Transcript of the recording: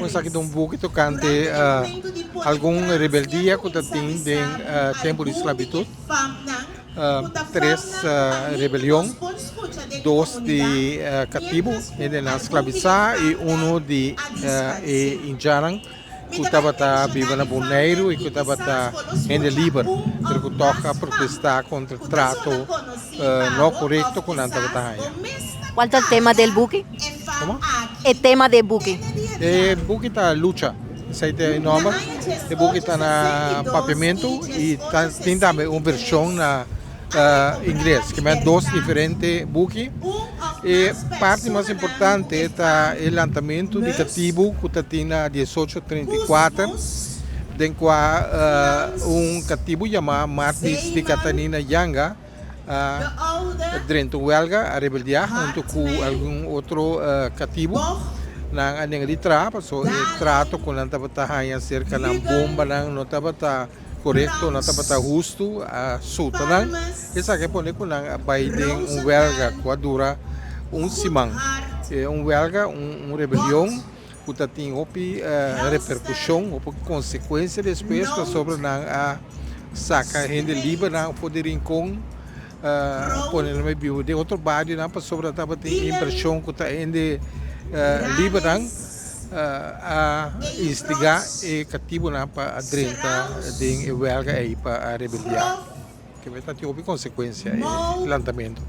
Esaki ta un buki tokante algun rebeldia ku ta tin den tempu di sklabitut. Tres rebelion, dos di katibu, hendenan sklabisá i unu di e indjannan ku tabata biba na Boneiru i ku tabata hende liber, pero ku tòg a protestá kontra trato no korekto ku nan tabata haña. Kual ta e tema del buki? Komo? E tema di e buki. E buki ta Lucha, esei ta e nòmber. E buki ta na papiamentu i ta tin tambe un vershon na ingles. Ke men dos diferente buki. E parti mas importante ta e lantamentu di katibu ku ta tin na 1834, den kua un katibu yamá Martis di Katarina Janga a drenta un wèlga, a rebeldiá huntu ku algun otro katibu. Nan a nenga di traha pasobra e trato ku nan tabata haña serka nan bombanan no tabata Korekto, no tabata hustu a suta nan. Esaki a pone ku nan a bai den un wèlga ku a dura un siman. Un wèlga, un rebelion ku ta tin hopi reperkushon, hopi konsekuensia despues pasobra nan a saka hende libernan for di Rincon. Pone nan bai biba den otro barionan pasobra tabatin e impresion cu ta hende libernan a instiga e catibonan pa a drenta den e welga ey pa a rebeldia. Keme ta tin hopi consecuencia e lantamento.